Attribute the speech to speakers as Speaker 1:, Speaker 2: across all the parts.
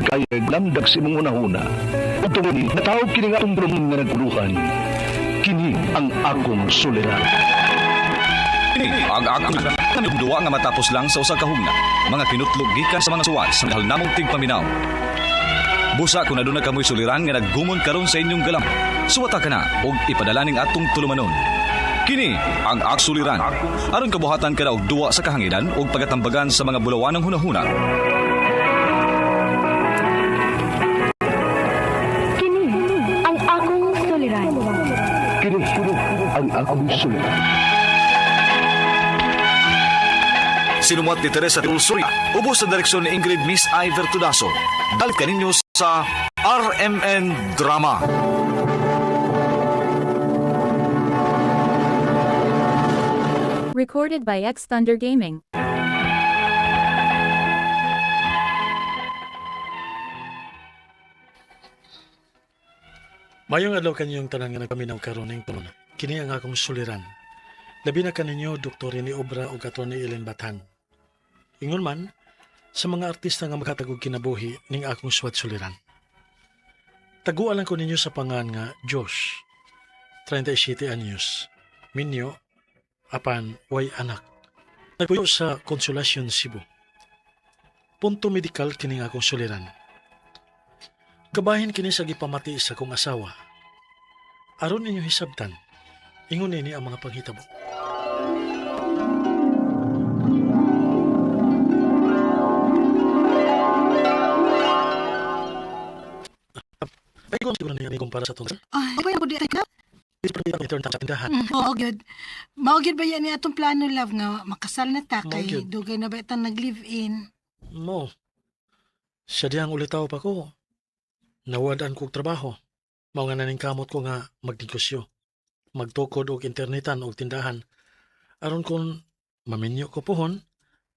Speaker 1: Kaya lamdag sa imong hunahuna. Ug tungod ni natawag kini nga atong nga naguluhan. Kini ang akong suliran.
Speaker 2: Kini ang akong duwa nga matapos lang sa usa ka hugna. Mga kinutlog gikan sa mga suwat sa mahal namong tigpaminaw. Busa kung aduna kamoy suliran nga naggumon karon sa inyong galam. Suwata ka na og ipadala ning atong tulumanon. Kini ang Aksuliran. Aron kabuhatan ka na og duwa sa kahanginan og pagatambagan sa mga bulawanang hunahuna.
Speaker 3: Kini ang akong suliran.
Speaker 1: Kini ang akong suliran.
Speaker 2: Sinumuat ni Teresa Tulsoy, ubos sa direksyon ni Ingrid Miss Iver Tudaso. Dalit kaninyo sa RMN Drama.
Speaker 4: Recorded by X Thunder Gaming.
Speaker 5: Mayong adlaw kanyong tanan nga nagpaminaw karon ning tunon. Kini ang akong suliran. Labi na kaninyo Dr. Rene Obra ug Atty. Ellen Bathan. Ingon man sa mga artista nga makatagog kinabuhi ning akong suwat suliran. Taguan lang ko ninyo sa pangan nga Josh, 37 anyos, minyo, apan way anak. Nagpuyo sa Consolacion, Cebu. Punto medikal kining akong suliran. Kabahin kini sa gipamati sa akong asawa. Aron ninyo hisabtan, ingon nini ang mga panghitabo. Ay, kung siguro niya kumpara sa tunsan,
Speaker 6: Ay, ba di ka?
Speaker 5: di pa kita return sa tindahan.
Speaker 6: Oo, gyud. Mao gyud ba yan ni atong plano, love, nga makasal na ta
Speaker 5: Mao
Speaker 6: kay
Speaker 5: gyud.
Speaker 6: dugay na ba itang nag-live-in?
Speaker 5: Mo, siya diyang ulitaw pa ko. Nawadaan kog trabaho. Mao nga naning kamot ko nga magnegosyo. Magtukod og internetan og tindahan. Aron kon maminyo ko pohon,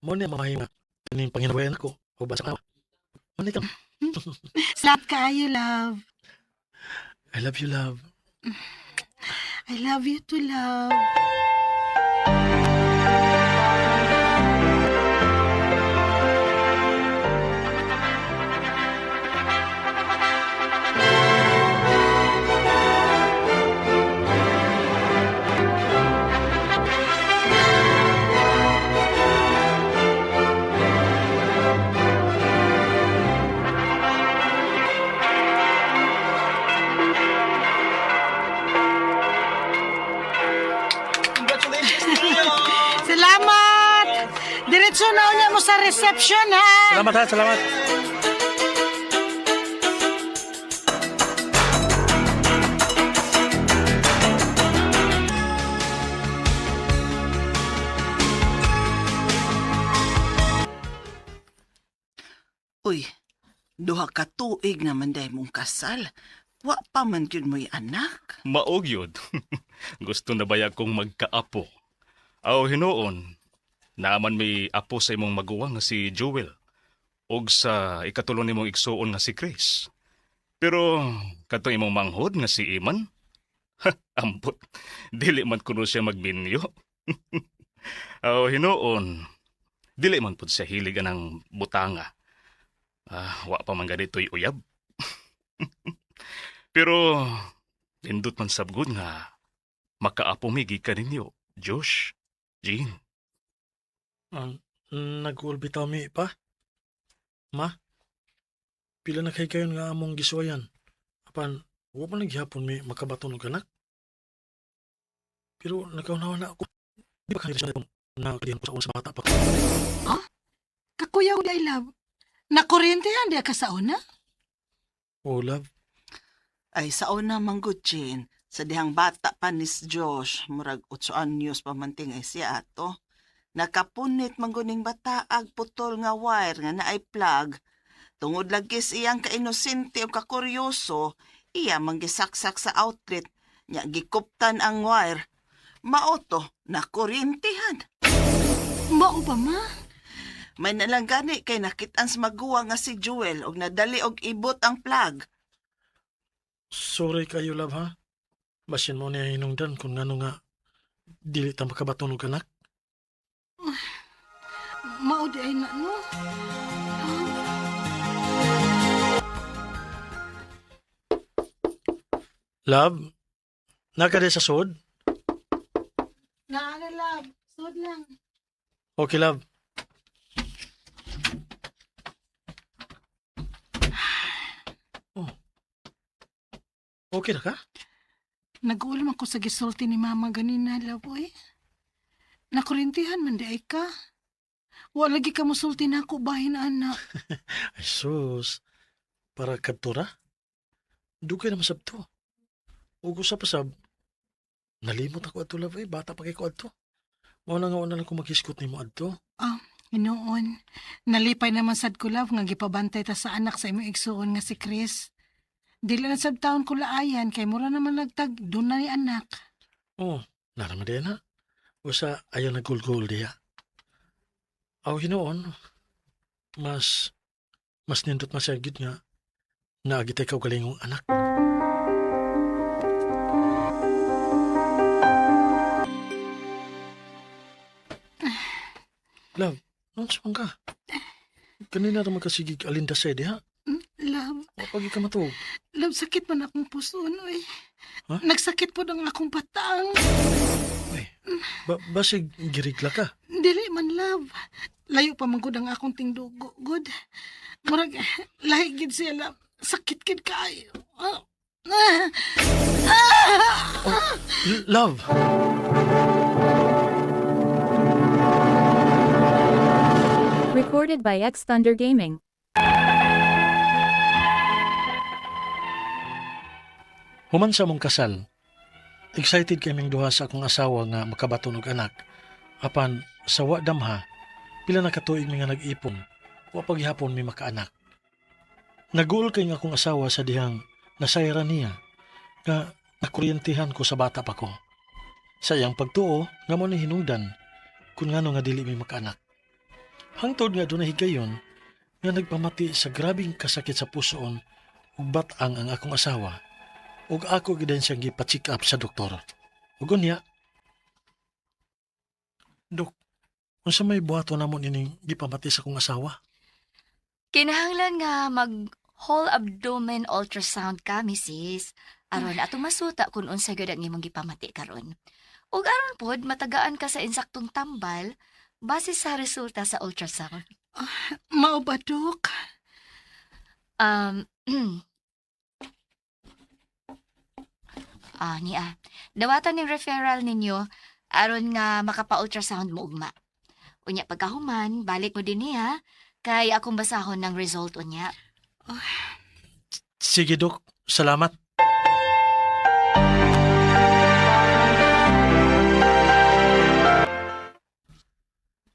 Speaker 5: mo ni mamahimo nga kining panginabuhian ko o basta ka. Mo ni ka.
Speaker 6: Salamat kaayo, love.
Speaker 5: I love you, love.
Speaker 6: I love you too, love. Salamat! Diretso na unya mo sa reception, ha?
Speaker 5: Salamat ha, salamat.
Speaker 7: Uy, duha ka tuig naman dahil mong kasal. Wa pa man yun mo'y anak.
Speaker 8: Maog yun. Gusto na baya kong magkaapo. Aw hinuon, naaman may apo sa imong maguwang nga si Jewel ug sa ikatulo nimong igsuon nga si Chris. Pero katong imong manghod nga si Iman, ha, ambot, dili man kuno siya magminyo. Aw hinuon, dili man pud siya hilig anang butanga. Ah, wa pa man ganito'y uyab. Pero nindot man sabgod nga makaapo mi gikan ninyo, Josh, Jean.
Speaker 5: Nag-ulbitaw mi pa. Ma, pila na kay kayon nga among gisuwayan. Apan, wa pa naghihapon mi makabaton og anak. Pero nakaunawa na ako. Di ba kanila siya na kalihan ko sa una sa bata pa.
Speaker 6: Kakuyaw di, love. Nakuryentehan di ka sa una?
Speaker 5: Oh, love.
Speaker 7: Ay, sa una man gud, Jane. Sa dihang bata pa ni Josh, murag 8 anyos pa man ting ay siya ato. Nakapunit man gud ning bataag putol nga wire nga naay plug. Tungod lagi sa iyang kainosente o kakuryoso, iya man gisaksak sa outlet, nya gikuptan ang wire. Mao to, nakuryentehan.
Speaker 6: Mao ba, ma?
Speaker 7: May nalang gani kay nakitaan sa maguwa nga si Jewel og nadali og ibot ang plug.
Speaker 5: Sorry kayo, love, ha? Basin mo niya hinungdan kung ngano nga dili ta makabaton og anak.
Speaker 6: Mao di ay na, no? Love.
Speaker 5: Love, naka sa sud?
Speaker 6: Naa na, love. Sud lang.
Speaker 5: Okay, love. Oh. Okay na ka?
Speaker 6: Nag-ulam ako sa gisulti ni mama ganina, love, oy. Nakurintihan man di ay ka. Wa lagi ka musulti na ako bahin, anak.
Speaker 5: Ay, sus. Para kadtura? Dugay na masab to. Ug usa pa sab, nalimot ako adto, love. Eh, bata pa kay ko adto. Mao na nga una lang ko maghiskot nimo adto.
Speaker 6: Hinoon, nalipay naman sad ko, love, nga gipabantay ta sa anak sa imong igsuon nga si Chris. Dili na sad taon ko laayan kay mura naman nagtag doon na ni anak.
Speaker 5: Oh, naraman din ha. Usa ayaw nagulgul diya. Aw hinuon, mas mas nindot man siya gid nga naagitay ka galingong anak. Love, noon sa ka? Kanina ra magkasigig alinda sa diha.
Speaker 6: Love,
Speaker 5: Wa pagi ka matuog.
Speaker 6: love, sakit man akong puso, oy.
Speaker 5: Ha?
Speaker 6: Nagsakit po ang akong patang.
Speaker 5: Uy, basig girigla ka.
Speaker 6: Dili man, love. Layo pa man gud ang akong tingdugo, good. Murag, lahi gid siya, love. Sakit gid kaayo. Ah. Ah. Ah.
Speaker 5: Love!
Speaker 4: Recorded by X Thunder Gaming.
Speaker 5: Human sa among kasal, excited kaming duha sa akong asawa nga makabaton og anak. Apan sa wa damha, pila na katuig mi nga nag-ipon, wa paghihapon mi makaanak. Naguol kay nga akong asawa sa dihang nasayra niya nga nakuryentihan ko sa bata pa ko. Sa iyang pagtuo nga mo ni hinungdan kung ngano nga dili mi makaanak. Hangtod nga dunay higayon nga nagpamati sa grabing kasakit sa pusoon ug bat-ang ang akong asawa ug ako gid siyang gipa-check up sa doktor. Ug unya, Dok, unsa may buhaton namo nining gipamati sa akong asawa?
Speaker 9: Kinahanglan nga mag whole abdomen ultrasound ka, misis. Aron atong masuta kung unsa gyud ang imong gipamati karon. Ug aron pod matagaan ka sa insaktong tambal base sa resulta sa ultrasound.
Speaker 6: Mao ba, Dok?
Speaker 9: Niya. Dawatan ning referral ninyo aron nga makapa-ultrasound mo ugma. Unya pagkahuman, balik mo din niya kay akong basahon ng result unya.
Speaker 5: Sige, Dok. Salamat.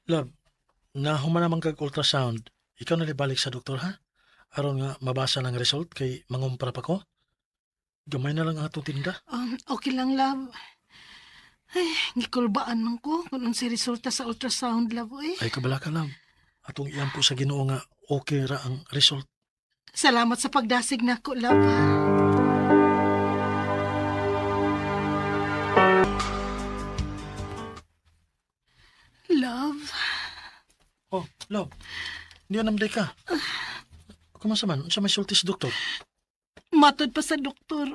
Speaker 5: Love, nahuman naman kag ultrasound. Ikaw na balik sa doktor, ha? Aron nga mabasa ng result kay mangumpra pa ko. Gamay na lang ang atong tinda.
Speaker 6: Okay lang, love. Ay, gikulbaan man ko kung unsay resulta sa ultrasound, love, oy.
Speaker 5: Ay kabala ka, love. Atong iampo sa Ginoo nga okay ra ang result.
Speaker 6: Salamat sa pagdasig nako, love. Love,
Speaker 5: Oh, love. Hindi na ka. Kumusta man? Unsa may sulti sa doktor?
Speaker 6: Matod pa sa doktor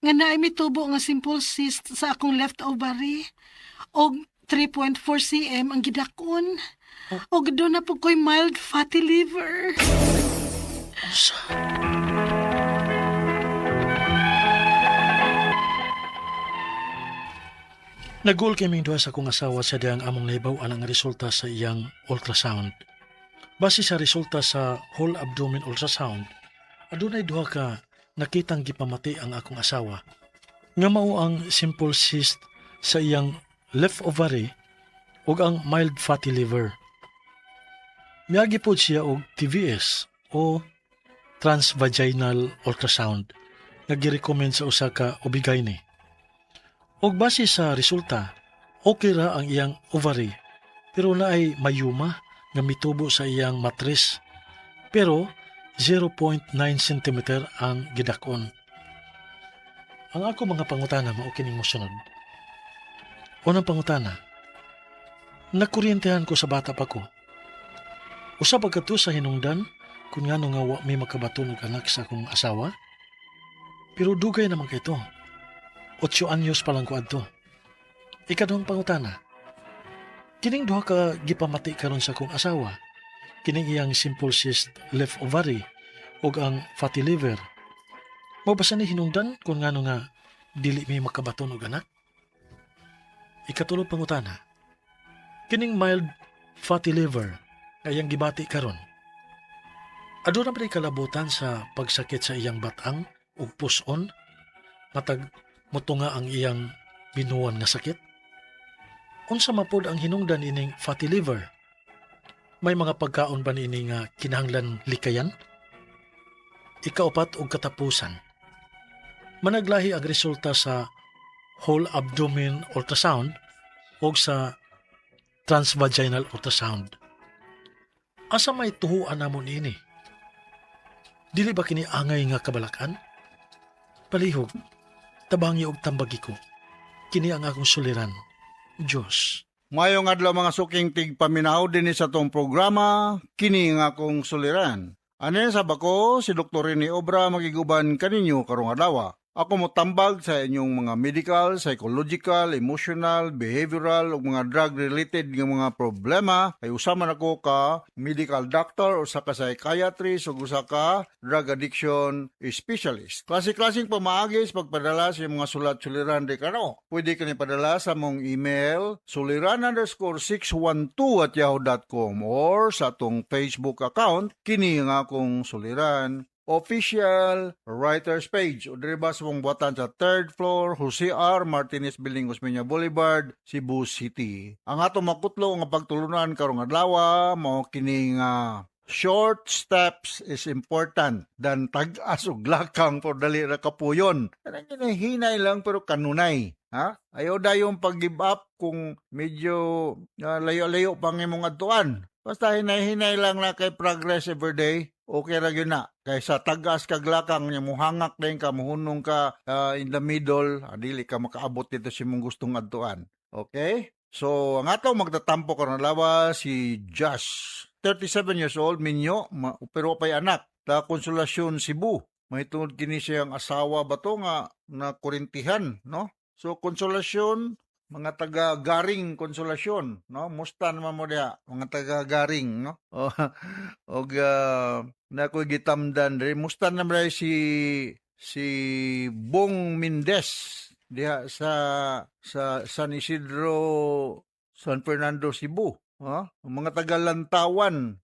Speaker 6: nga naay mitubo nga simple cyst sa akong left ovary og 3.4 cm ang gidakon. Og doon na po ko'y mild fatty liver.
Speaker 5: Unsa? Nagul kay duha sa akong asawa sa diyang among nahibaw-an ang resulta sa iyang ultrasound. Base sa resulta sa whole abdomen ultrasound, adunay duha ka nakitang gipamati ang akong asawa. Nga mao ang simple cyst sa iyang left ovary ug ang mild fatty liver. Miagi pod siya og TVS o transvaginal ultrasound nga girecommend sa usa ka OB-GYN. Og base sa resulta, okay ra ang iyang ovary pero naay mayuma nga mitubo sa iyang matris pero 0.9 cm ang gidakon. Ang ako mga pangutana mao kining mosunod. Unang pangutana, nakuryentehan ko sa bata pa ko. Usa pa kadto sa hinungdan kung ngano nga wa may makabaton og anak sa akong asawa. Pero dugay naman kay to. 8 anyos pa lang ko adto. Ikaduhang pangutana. Kining duha ka gipamati karon sa akong asawa. Kining iyang simple cyst left ovary ug ang fatty liver. Mao ba sa ni hinungdan kung ngano nga dili mi makabaton og anak? Ikatulong pangutana. Kining mild fatty liver nga iyang gibati karon. Aduna ba kalabutan sa pagsakit sa iyang batang ug puson matag motunga ang iyang binuwan nga sakit? Unsa mapod ang hinungdan ining fatty liver? May mga pagkaon ba niini nga kinahanglan likayan? Ikaupat og katapusan. Managlahi ang resulta sa whole abdomen ultrasound o sa transvaginal ultrasound. Asa may tuhuan namo niini? Dili ba kini angay nga kabalakan? Palihog, tabangi og tambagi ko. Kini ang akong suliran. Diyos.
Speaker 10: Mayong adlaw, mga suking tigpaminaw, dinhi sa atong programa, kini nga akong suliran. Ane sa bako, si Dr. Rene Obra makiguban kaninyo karong adlaw. Ako mo tambag sa inyong mga medical, psychological, emotional, behavioral ug mga drug-related nga mga problema. Kay usa man ako ka medical doctor, usa ka psychiatrist ug usa ka drug addiction specialist. Klase-klaseng pamaagi sa pagpadala sa inyong mga sulat suliran di kano. Pwede kini padala sa mong email suliran_612@yahoo.com or sa atong Facebook account, kini nga akong suliran official writers page, o diri ba sa mong buhatan sa third floor, Jose R. Martinez Building, Osmeña Boulevard, Cebu City. Ang atong makutlo nga pagtulunan karong adlaw mao kini nga short steps is important than tag-as ug lakang for dali ra kapuyon. Kanang hinay lang pero kanunay. Ha? Ayaw dayong pag-give up kung medyo layo-layo pang imong adtuan. Basta hinay-hinay lang na kay progress every day, okay ra gyud na. Kaysa tagas kag lakang nya muhangak din ka, muhunong ka in the middle, dili ka makaabot dito sa imong gustong adtuan. Okay? So, ang ato magtatampo karon adlaw si Josh. 37 years old, minyo, pero pay anak. Ta Konsolasyon, Cebu. May tungod kini siyang asawa ba to nga na kurintihan, no? So, Konsolasyon, mga taga Garing Konsolasyon, no? Musta naman mo diha, mga taga Garing, no? O, og na ko'y gitamdan diri. Musta naman diri si Bong Mendez diha sa San Isidro, San Fernando, Cebu. Ha? Ang mga taga Lantawan,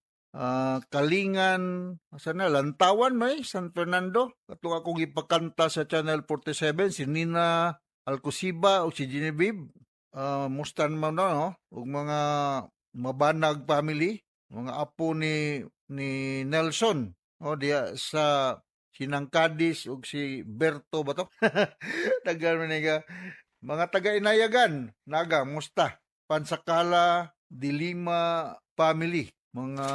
Speaker 10: Kalingan, asa na Lantawan may San Fernando. Katong akong ipakanta sa Channel 47 si Nina Alcosiba o si Genevieve. Musta naman na, no? Ug mga Mabanag family, mga apo ni Nelson, no, diha sa Sinangkadis ug si Berto ba to? Tagal man ka. Mga taga Inayagan, Naga, musta? Pansakala, Dilima family, mga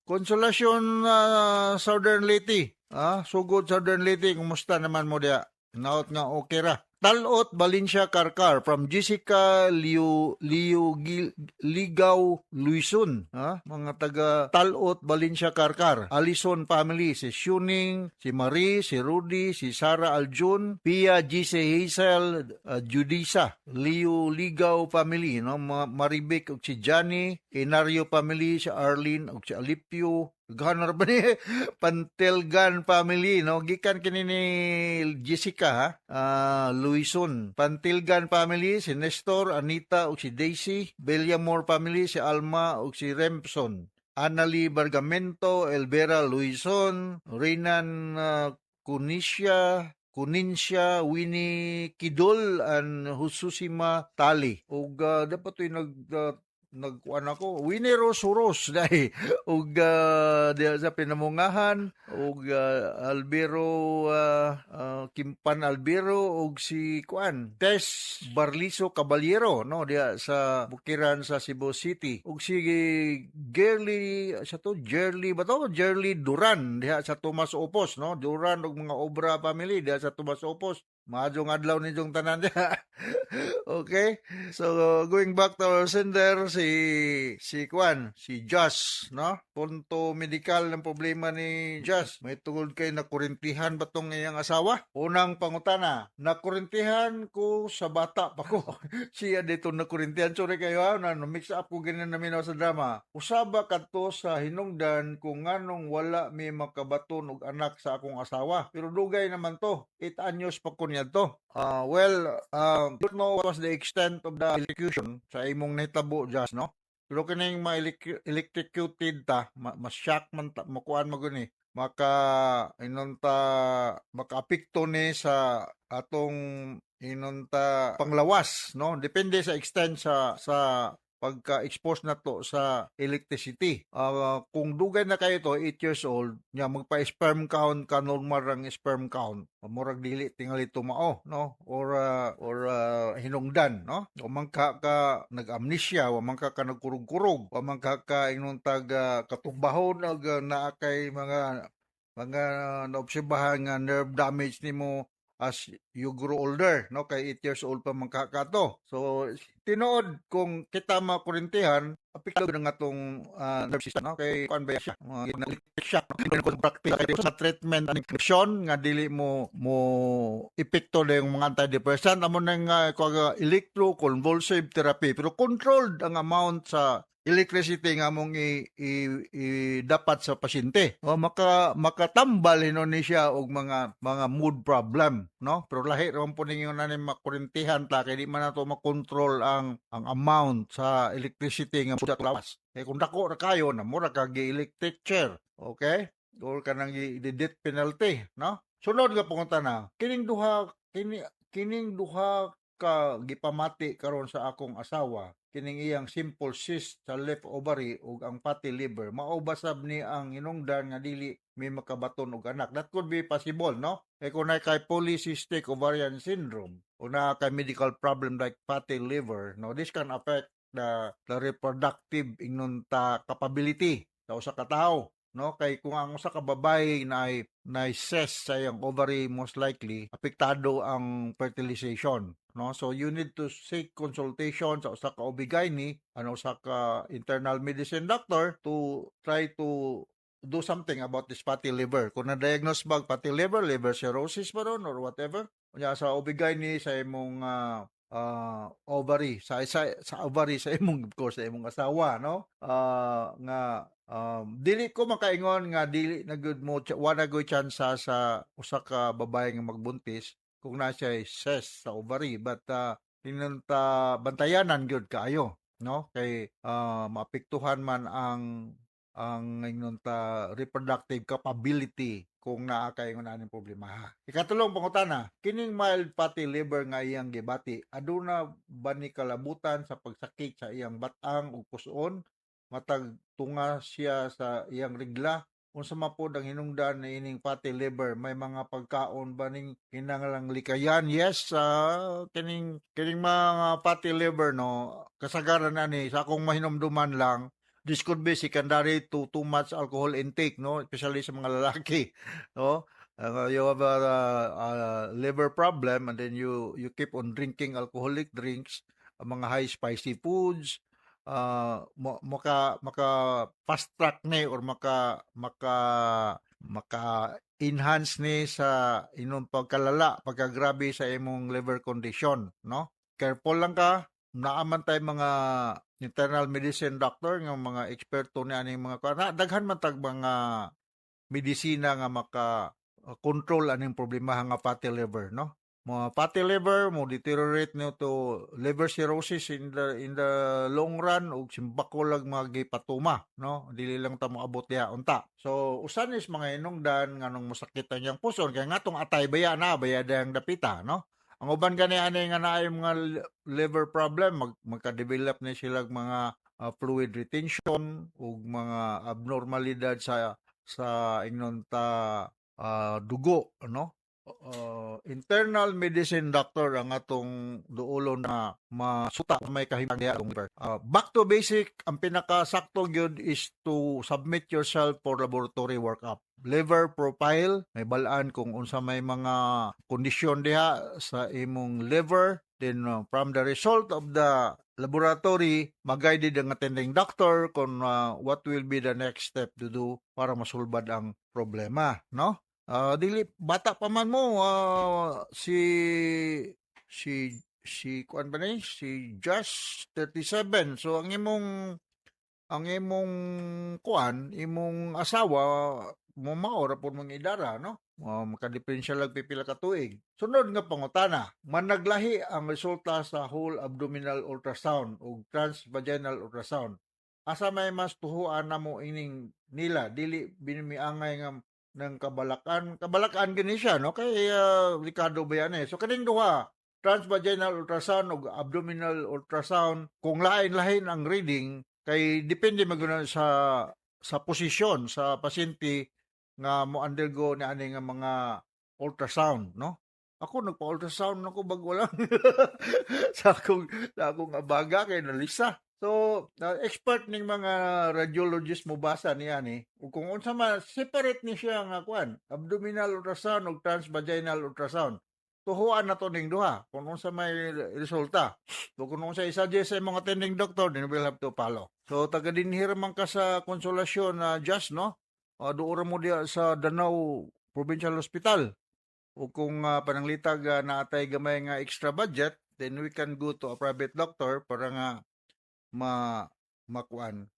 Speaker 10: Konsolasyon, Southern Leyte. Ah, sugod Southern Leyte, kumusta naman mo diha? Naot nga okay ra. Talot, Valencia, Carcar from Jessica Liu Liu Gil, Ligaw Luison, ha? Mga taga Talot, Valencia, Carcar. Alison family, si Shuning, si Marie, si Rudy, si Sara Aljun, Pia Gise Hazel, Judisa, Liu Ligaw family, no? Maribik ug si Johnny, Enario family, si Arlene ug si Alipio. Daghan ra ba ni Pantelgan family, no? Gikan kini ni Jessica, ha? Luison. Pantilgan family, si Nestor, Anita ug si Daisy. Bellamore family, si Alma ug si Rempson. Annalie Bargamento, Elvera Luison, Renan Kunisha, Kuninsya, Winnie Kidol, and Hususima Tali. Ug dapat to'y nagkuan ako Winnie Rose Rose dai ug diha sa Pinamungahan ug Albero Kimpan Albero ug si kuan Tess Barliso Caballero, no, diha sa Bukiran sa Cebu City ug si Gerly sa to Gerly ba to Gerly Duran diha sa Tomas Opos, no? Duran ug mga Obra family diha sa Tomas Opos. Maayong adlaw ninyong tanan diha. Okay? So, going back to our sender, si Kwan, si Josh, no? Punto medikal ng problema ni Josh. May tungod kay nakurintihan ba tong iyang asawa? Unang pangutana, nakurintihan ko sa bata pa ko. Siya dito nakurintihan. Sorry kayo ha, na mix up ko ganyan namin sa drama. Usaba kadto sa hinungdan kung nganong wala mi makabaton og anak sa akong asawa. Pero dugay naman to. 8 anyos pa ko niya to. Well, don't know what was the extent of the electrocution sa imong nahitabo, Josh, no? Pero kining ma-electrocuted ta, ma-shock man ta, makuan mo guni, maka inunta makaapekto ni sa atong inunta panglawas, no? Depende sa extent sa pagka-expose na to sa electricity. Kung dugay na kayo to, 8 years old, nya magpa-sperm count ka, normal rang sperm count. Murag dili tingali mao, no? Or hinungdan, no? O man ka nag-amnesia, wa man ka nagkurog-kurog, wa man ka ingnon tag katumbahon og naa kay mga naobserbahan nga nerve damage nimo as you grow older, no? Kay 8 years old pa man ka to. So, tinuod kung kita makurintihan, apektado ng atong nerve system, no? Kay kuan ba siya? Mga electric shock, no? Kung practice kay sa treatment aning presyon nga dili mo mo epekto na yung mga antidepressant amo nang electroconvulsive therapy, pero controlled ang amount sa electricity nga mong i dapat sa pasyente. O makatambal hinon ni siya og mga mood problem, no? Pero lahi ra man po ninyo na ni makurintihan ta kay di man nato makontrol ang amount sa electricity nga sa lawas. Kay kung dako ra kayo na mura ka gi electric chair, okay? Or kanang gi death penalty, no? Sunod nga pangutana, kining duha ka gipamati karon sa akong asawa, kining iyang simple cyst sa left ovary ug ang fatty liver, mao ba sab ni ang hinungdan nga dili may makabaton og anak? That could be possible, no? Kay kung naa kay polycystic ovarian syndrome o naa kay medical problem like fatty liver, no, this can affect the reproductive ingnon ta capability sa usa ka tawo, no? Kay kung ang usa ka babae na cyst sa iyang ovary, most likely apektado ang fertilization, no? So you need to seek consultation sa usa ka OB-GYN, ano, usa ka internal medicine doctor to try to do something about this fatty liver kung na-diagnose ba fatty liver, liver cirrhosis ba ron or whatever. Unya sa OB-GYN sa imong ovary sa ovary sa imong, of course, sa imong asawa, no? Nga dili ko makaingon nga dili na gud mo wala gyud tsansa sa usa ka babae nga magbuntis kung naa siya cyst sa ovary, but tinunta bantayanan gyud kaayo, no? Kay maapektuhan man ang ingnon ta reproductive capability kung naa kay ingon aning problema. Ikatulong pangutana, kining mild fatty liver nga iyang gibati, aduna ba ni kalabutan sa pagsakit sa iyang batang ug puson matag tunga siya sa iyang regla? Unsa man pod ang hinungdan niining fatty liver? May mga pagkaon ba ning kinahanglang likayan? Yes, kining mga fatty liver, no, kasagaran ani sa akong mahinumduman lang, this could be secondary to too much alcohol intake, no, especially sa mga lalaki, no? You have a liver problem and then you keep on drinking alcoholic drinks, mga high spicy foods, maka fast track ni or maka enhance ni sa inyong pagkalala, pagkagrabe sa imong liver condition, no? Careful lang ka, naa man tay mga internal medicine doctor nga mga eksperto ni aning mga kuan. Na, daghan man tag mga medisina nga maka control aning problema nga fatty liver, no? Mga fatty liver mo deteriorate no to liver cirrhosis in the long run ug simbako lang mga gipatuma, no? Dili lang ta moabot diha unta. So usan is mga hinungdan nganong mosakit ang iyang puson kay ngatong atay baya na baya dayang dapita, no? Ang uban gani ani nga naay mga liver problem, magka-develop ni sila mga fluid retention ug mga abnormalidad sa ingnon ta dugo, no? Internal medicine doctor ang atong duolon na masuta may kahimtang diha atong liver. Back to basic, ang pinakasakto gyud is to submit yourself for laboratory workup. Liver profile, may balaan kung unsa may mga kondisyon diha sa imong liver. Then from the result of the laboratory, mag-guided ang attending doctor kung what will be the next step to do para masulbad ang problema, no? Dili bata pa man mo, si si si kuan ba ni, si Just 37. So ang imong kuan, imong asawa mo mao ra pud mong idara, no? Makadiperensya lang pipila ka tuig. Sunod nga pangutana, managlahi ang resulta sa whole abdominal ultrasound ug transvaginal ultrasound. Asa may mas tuhuan namo ining nila, dili binimiangay nga ng kabalakan? Kabalakan gini siya, no? Kay Ricardo ba yan eh. So kaning duha, transvaginal ultrasound ug abdominal ultrasound, kung lain-lain ang reading, kay depende man gud sa posisyon sa pasyente nga mo undergo ni ani nga mga ultrasound, no? Ako, nagpa-ultrasound ako bago lang sa akong abaga kay nalisa. So, expert ning mga radiologist mo basa niya ni. Ug kung unsa man, separate ni siya nga kuan, abdominal ultrasound ug transvaginal ultrasound. Tuhuan na to ning duha kung unsa may resulta. So kung unsa i-suggest sa imong attending doctor, then we'll have to follow. So taga dinhi ra man ka sa Konsolasyon na, just, no? Duol ra mo diya sa Danao Provincial Hospital. O kung pananglitag naatay gamay nga extra budget, then we can go to a private doctor para nga ma makuan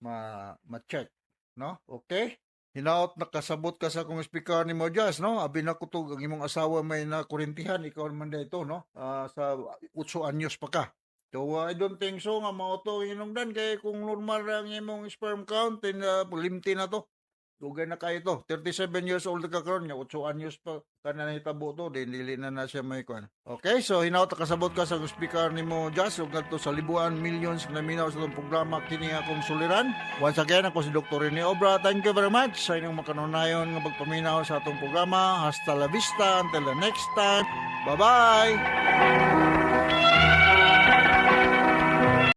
Speaker 10: ma ma-check, no? Okay, hinaot nakasabot ka sa akong speaker ni mo, Jas, no? Abi na kutog ang imong asawa may nakurintihan, ikaw man dito, no? Sa 8 anyos pa ka. So I don't think so nga mao to hinungdan, kay kung normal ra ang imong sperm count, then limti na to. Dugay na kayo to. 37 years old ka karon nga 8 anyos pa ka na nahitabo to, din dili na na siya may kuan. Okay, so hinaot kasabot ka sa speaker nimo, Jas, ug ngadto sa libuan millions na minaw sa atong programa, kini akong suliran. Once again, ako si Dr. Rene Obra. Thank you very much sa inyong makanunayon nga pagpaminaw sa atong programa. Hasta la vista, until the next time. Bye-bye.